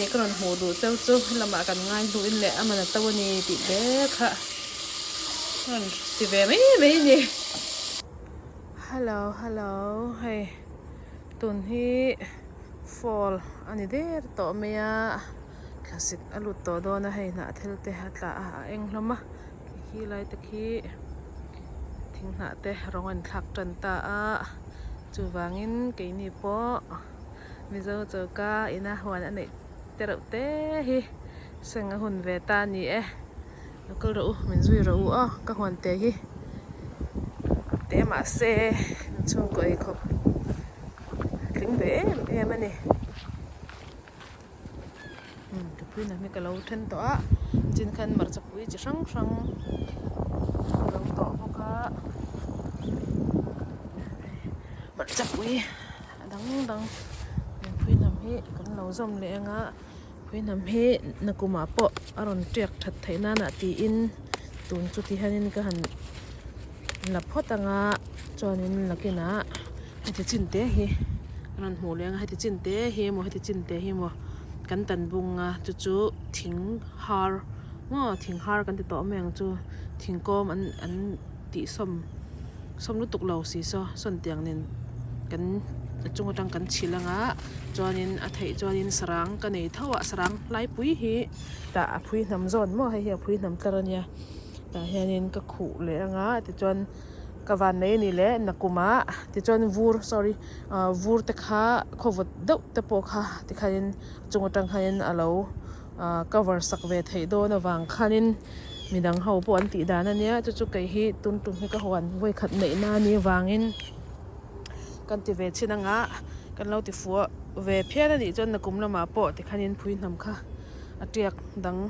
Ka rawn hmuh duh cheu chu helamah kan ngai hluin leh a man a to a ni tih te kha ka rawn ti ve mai mai a ni. Hello hello hei tun hi fall a ni der tawh mai a thlasik a lut tawh dawn a hei hnah thil te a tla a a eng hlawm a khi khi lai te khi thing hnah te rawng a inthlak tan ta a chuvangin keini pawh. Mizo choka ina huan a neih te reuh te hi seng a hun ve ta a ni e. Lo kal rawh u, min zui rawh u aw, ka huan te hi te mahse inchhungkaw ei khawp a tling ve em em a ni. Umm ka pui hnam hi ka lo then tawh a, chin khan hmarcha pui chi hrang hrang ka lo tawh bawk a, hmarcha pui a dang dang pui hnam hi kan lo zawm leh ang a, pui hnam hi nakumah pawh a rawn tiak that theih nan ah tiin tun chu ti hianin ka han la phawt ang a chuanin lakinah heti chin te hi a rawn hmuh leh ang a heti chin te hi emaw heti chin te hi emaw kan tan bung a chu chu thing har maw thing har kan ti tawh mai ang chu thingkawm an an tih sawm sawm lutuk lo si saw sawn tiang nen kan a chung atang kan chhilh ang a chuanin a theih chuanin sarang ka nei tho a sarang laipui hi tah a phui hnam zawn maw hei hi a phui hnam tlar a nia tah hianin ka khuh leh ang a tichuan ka van mai a ni leh nakumah tichuan vur sorry ah vur te kha khawvawt deuh te pawh kha tikhanin a chung atang khanin a lo ah cover sak ve theih dawn avang khanin midang ho pawh an tih dan a nia chu chu kei hi tun tum hi ka huan vawikhat neih na a nih avangin kan ti ve chin anga kan lo ti fuh ve phian a nih chuan nakum lamah pawh tikhanin phui hnam kha a tiak dang.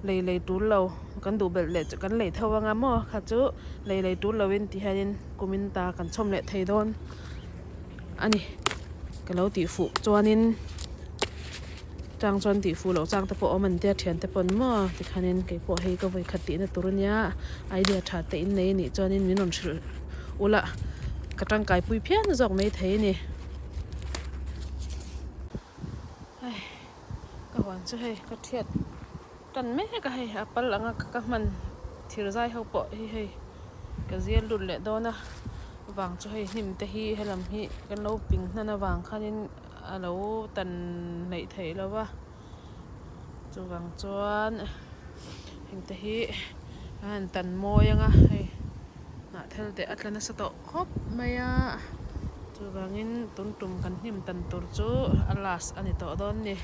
Lei lei tul lo kan duh belh leh kan lei tho anga maw kha chu lei lei tul lo in ti hianin kumin ta kan chhawm leh thei dawn a ni ka lo tih fuh chuanin chang chuan tih fuh loh chang te pawh awm an tia thian te pawn maw tikhanin keipawh hei ka vawi khat tihna tur ania idea tha te in nei anih chuanin min rawn hrilh ula ka tangkai pui phian zawk mai thei a ni. Ka huan chu hei ka thiat tan mek a hei a pal anga ka hman thir zai ho pawh hi hei ka zial lut leh dawn a vang chu hei hnim te hi helam hi kan lo ping hnan avang khanin a lo tan hleih theih lo va chuvang chuan heng te hi a han tan mawi ang a hei hnah thel te a tla nasa tawh khawp mai a. Chuvangin tun tum kan hnim tan tur chu a last a ni tawh dawn ni.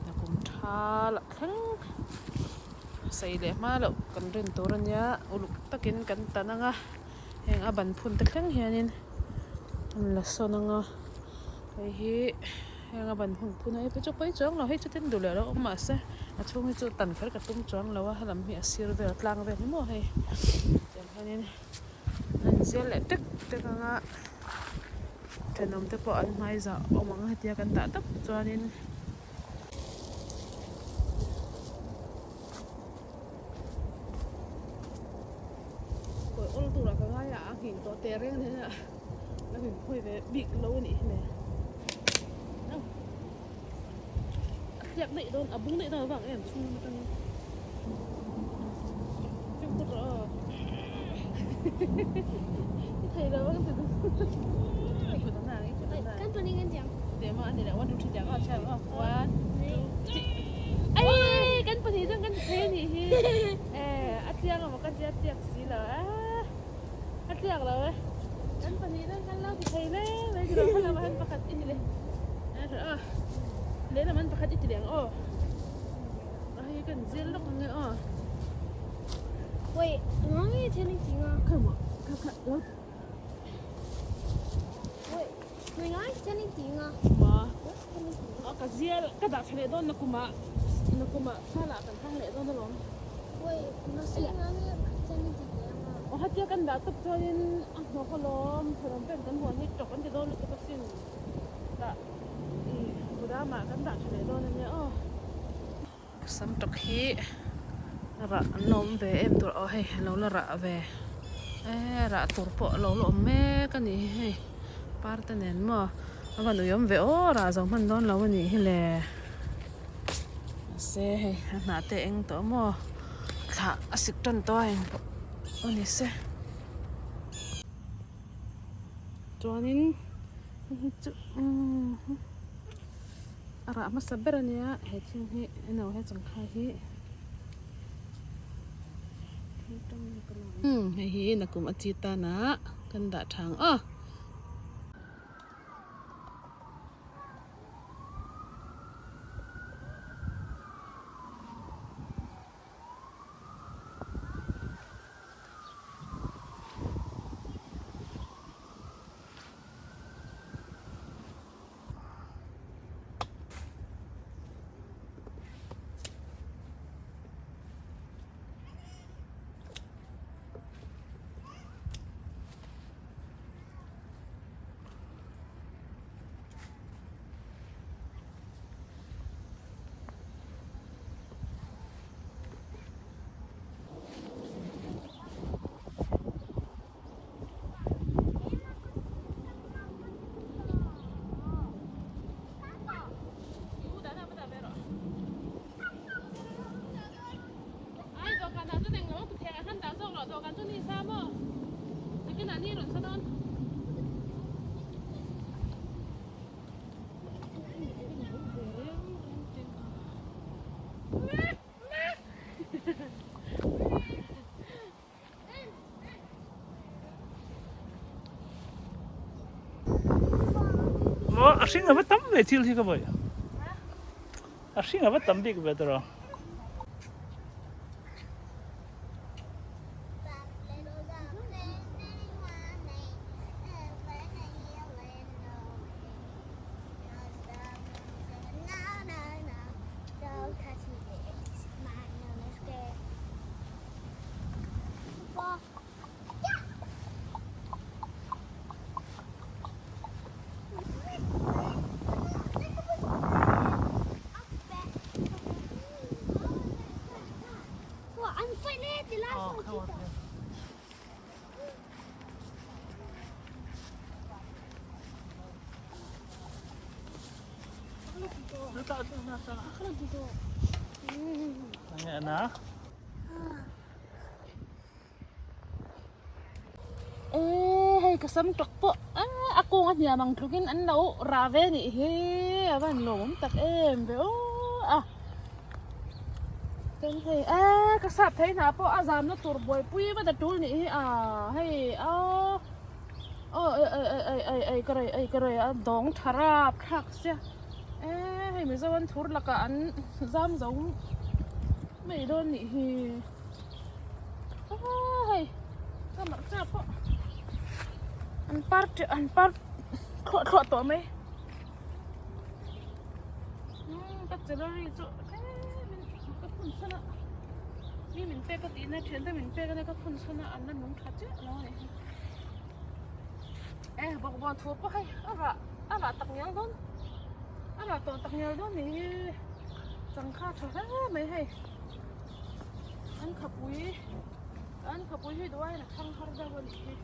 Nakum tha lah thleng sei leh hma loh kan rin tur a nia uluk takin kan tan ang a, heng a ban phun te thleng hianin an la sawn ang a, hei hi heng a ban hun phun a hei chu pawi chuang lo hei chutin duh leh lo awm mahse a chhung hi chu tan kher ka tum chuang lo a helam hi a sir vel tlang vel hi maw hei tiang hianin. An zial leh tek tek ang a thenawm te pawh an hmai zah awm ang hetia kan dah tawp chuanin. Kawi awl turah ka ngai a a nghing tawh teh reng nen a la min phawi ve bik lo a nih hi le. A tliak daih dawn a bung daih dawn avang em chhung atangin fimkhur rawh aw i thei lo ang ti i kut an ang i kut an ang kan pahnih kan tiang tiang maw ani leh one two three tiang aw chhiar aw one two three ai kan pahnih chuan kan ti thei anih hi e a tliak emaw ka tia tliak si lo a a tliak lo e kan pahnih chuan kan lo ti thei hle mai chu lo thlalak ah hian pakhat i ni leh a lehlam an pakhat i ti leh ang aw a hei kan zir lawk ang e aw wait ngang nge thil i ti nga kha maw kha kha lo wait ngai ngai thil i ti nga ma a ka zial ka dah tha leh dawn nakumah nakumah thla lah kan hmang leh dawn alawm wait mahse ngang nge thil i ti leh ang a aw hetia kan dah tawp chuanin a hnawk alawm thenawm ten kan huan hi tawk an ti dawn lutuk asin tah ih kudamah kan dah tha leh dawn ania aw. Sam tawk hi rah an la awm ve em tur aw hei a lo la rah ve e rah tur pawh a lo la awm mek a nih hi hei par te nen maw a van ui awm ve aw rah zo hman dawn lo a nih hi le. Mahse hei a hnah te eng tawh maw thlah a sik tan tawh a engpawh a ni se. Chuanin hei chu umm a rah hmasa ber a nia he thing hi eno he changkha hi umm hei hi nakum a chi tan ah kan dah tha ang aw. Maw a hring ava tam ve thil hi ka vawi a hring ava tam bik ve tawh. Eee hei ka sam tawk pawh a kung a hniam ang tlukin an lo rah ve anih hi a va han lawmawm tak em ve aw a chuan hei eee ka sap thei hnah pawh a zamna tur buaipui vat a tul nih hi a hei aw aw ei ei ei ei ei ka rei ei ka rei a dawng tha rap thlak sia eee hei mizo an thur lakah an zam zo mai dawn nih hi. Hei ka marcha pawh an par teuh an par thluah thluah tawh mai umm ka celery chu tlemin ka phun sawn a mi min pek a tihna thian te min pek a nia ka phun sawn a an la nung tha chiah lo a ni e bawkbawn thu pawh hei a rah a rah tak ngial dawn a rah tawh tak ngial dawn ni hi changkha tha hle mai hei. An khapui an khapui hi duh aiin a thang har deuh a nih hi.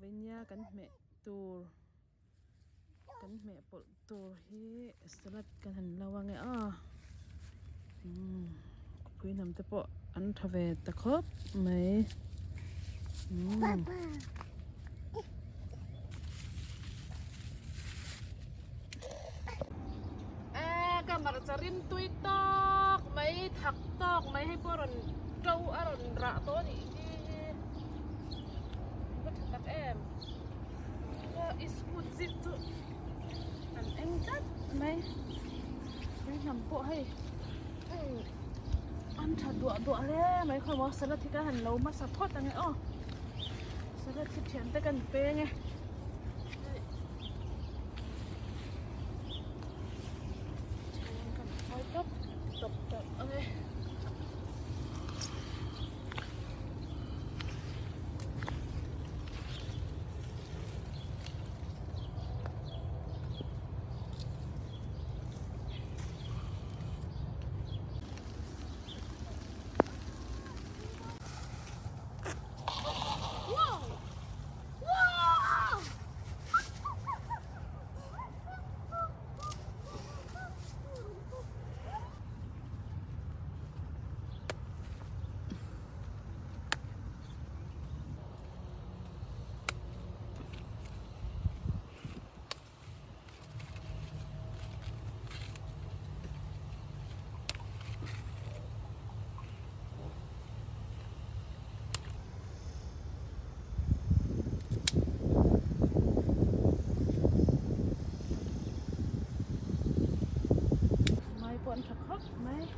Veinia kan hmeh tur kan hmeh pawlh tur hi salad kan han lo ange aw umm khawpui hnam te pawh an tha ve ta khawp mai umm. Ka hmarcha rim tui tawk mai thak tawk mai hei pawh a rawn to a rawn rah tawh a nih hi a va tha tak em. Iskut zit chu an eng tlat mai tui hnam pawh hei an tha duah duah hle mai khaw maw salad hi ka han lo hmasa phawt ang e aw salad hi thian te kan peng e kan phawi tawp tawp tawp ang e. ni.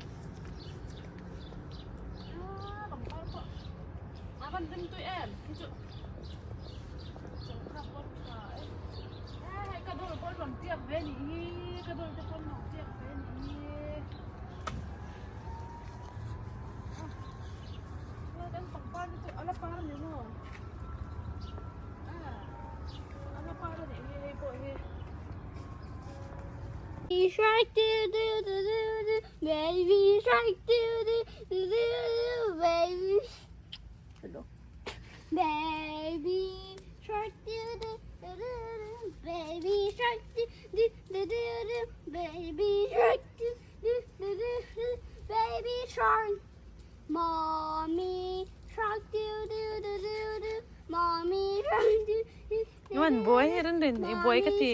Ah, pangpar pawh a van rim tui em khi chu changkha pawh tha e. Eh hei ka dawr pawh rawn tiak ve nih hi ka dawr te pawh an lo tiak ve nih hi. Ah, kan pangpar te chu a la par ni maw? Ah, a la par a nih hi hei pawh hi. Baby shark do do do do do baby shark do do do do do baby baby shark do do do do do baby shark do do do do do baby shark do do do do do baby shark mommy shark do do do do do mommy shark do do Yuan buai hi rin rin i buai ka ti.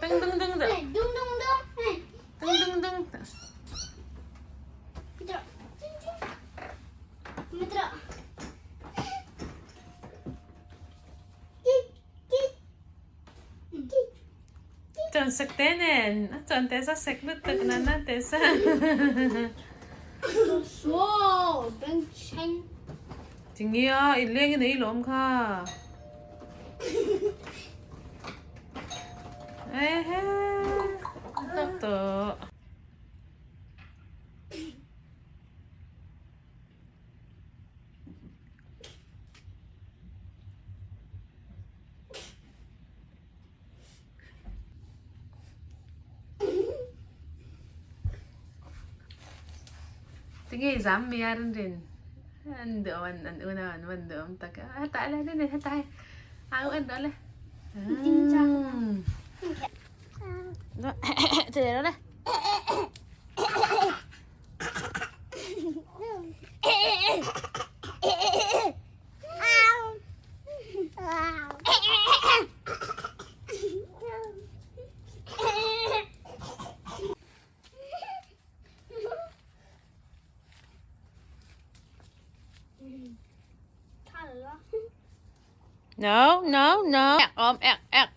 Ding ding ding ding. Dung dung dung. Ding ding ding. Chuan sek te nen a chuan te sa sek lutuk na na te sa. Tinge a i leng in ei lawm kha. Ehe a tawk tawh. Tinge i zam mai a rin rin an duh an an unau an van duh awm tak a hetah le rin rin hetah hei au en rawh le che rawh le. No, no, no. Ek om, ek, ek.